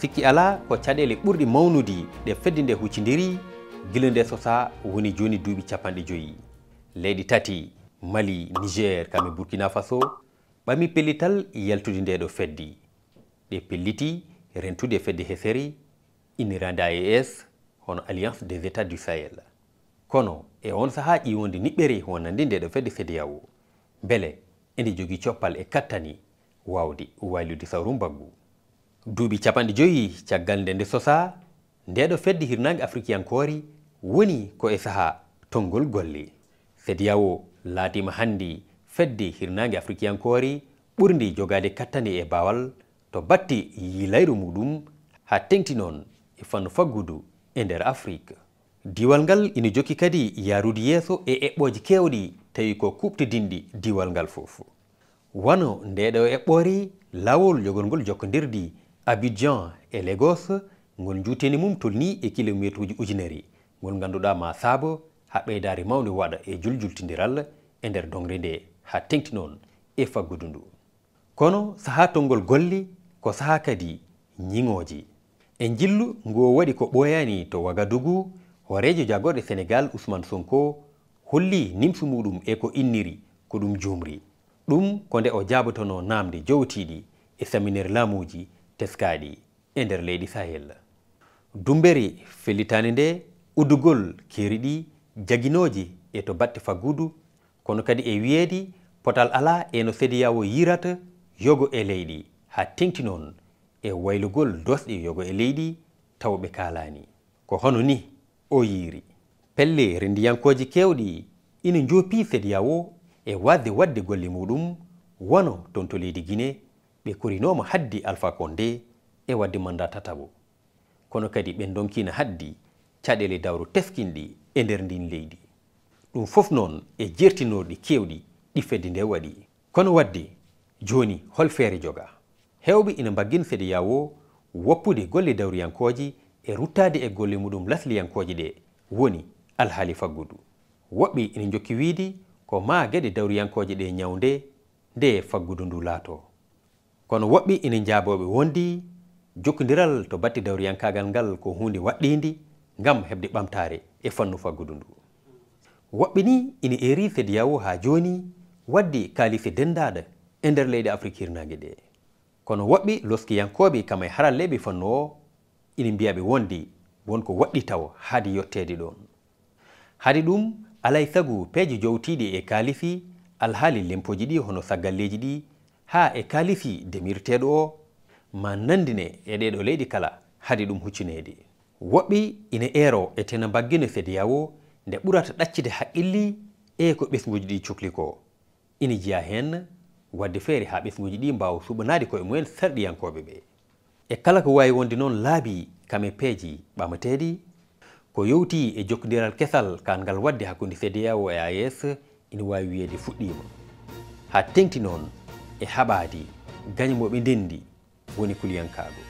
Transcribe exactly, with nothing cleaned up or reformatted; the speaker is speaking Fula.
Sikki alaa ko caɗeele ɓurɗe mawnude ɗe fedde nde huccindiri gila nde sosaa woni jooni duuɓi capanɗe joyi. Leyɗe tati, Mali, Niger, kam e Burkina Faso, ɓami pellital yaltude ndeeɗo fedde. Ɗe pelliti rentude fedde hesere inniraande A E S, hono Alliance des États du Sahel. Kono e on sahaa ƴiiwonde niɓɓere wonande ndeeɗo fedde CEDEAO, mbele ene jogii coppal e kattani waawde waylude sawru mbaggu. Duuɓi capanɗe joyi caggal nde nde sosaa, ndeeɗo fedde hirnaange afrikiyankoore woni ko e sahaa tonngol golle. CEDEAO laatiima hannde fedde hirnaange afrikiyankoore ɓurnde jogaade kattani e baawal to batte yiilayru muɗum, haa teŋti noon e fannu faggudu e nder Afrik. Diiwal ngal ina jokki kadi yahrude yeeso e eɓɓooje keewɗe tawi ko kuuɓtidinɗe diiwal ngal fof. Wano ndeeɗo eɓɓoore, laawol jogorngol jokkondirde Abidjan e Lagos, ngol njuuteendi mum tolnii e kilomeetruuji ujunere, ngol ngannduɗaa maa saabo haa ɓeydaare mawnde waɗa e juljultindiral e nder doŋre nde, haa teŋti noon e faggudu ndu. Kono sahaa tonngol golle ko sahaa kadi ñiŋooje. E njillu ngu o waɗi ko ɓooyaani to Wagadugu, hooreejo jaagorɗe Senegaal Ousmane Sonko holli nimsu muɗum e ko inniri ko ɗum juumri. Ɗum ko nde o jaabotonoo naamnde jowtiiɗe e semineer laamuuji teskaaɗi e nder leyɗe Sahel. Dummbere fellitaande nde uddugol keeri ɗi jaginooje e to batte faggudu, kono kadi e wiyeede potal alaa e no CEDEAO yiyrata yogo e leyɗe, haa teŋti noon e waylugol doosɗe yogo e leyɗe tawa ɓe kaalaani. Ko hono nii o yiyri. Pelle renndiyankooje keewɗe ina njoopii CEDEAO e waasde waɗde golle muɗum, wano toon to leydi Gine, ɓe korinooma haddi Alpha Condé e waɗde manndaa tataɓo. Kono kadi ɓe ndonkiina haddi caɗeele dawro teskinɗe e nder ndiin leydi. Ɗum fof noon e jeertinorɗi keewɗi ɗi fedde nde waɗi. Kono waɗde, jooni hol feere jogaa? Heewɓe ina mbaggina CEDEAO woppude golle dawriyankooje e ruttaade e golle muɗum lasliyankooje ɗe woni alhaali faggudu. Woɓɓe ina njokki wiyde ko maa geɗe dawriyankooje ɗe ñawnde nde faggudu ndu laatoo. Kono woɓɓe ina njaabooɓe wonde jokkondiral to batte dawriyankaagal ngal ko huunde waɗɗiinde ngam heɓde ɓamtaare e fannu faggudu ndu. Woɓɓe nii ina eeri CEDEAO haa jooni waɗde kaalisi denndaaɗo e nder leyɗe Afrik hirnaange ɗe. Kono woɓɓe loskiyankooɓe kam e haralleeɓe fannu o ina mbiya ɓe wonde won ko waɗɗi tawo haade yetteede ɗoon. Hade ɗum, alaa e sago peeje jowtiiɗe e kaalisi, alhaali lempooji ɗi hono saggalleeji ɗi, haa e kaalisi demirteeɗo o, maa nanndine e ɗeeɗo leyɗe kala hade ɗum huccineede. Woɓɓe ina eero e tena mbaggina CEDEAO nde ɓurata ɗaccide haqqille e ko ɓesnguuji ɗi cukli ko. Ina jeyaa heen waɗde feere haa ɓesnguuji ɗi mbaawa suɓanaade koye mumen sarɗiyankooɓe ɓe. E kala ko waawi wonde noon laabi kam e peeje ɓamateeɗe, ko yowti e jokkondiral kesal kaangal waɗde hakkunde CEDEAO e A E S ina waawi wiyeede fuɗɗiima. Haa teŋti noon e haɓaade gaño mo ɓe ndenndi woni kuliyankaagu.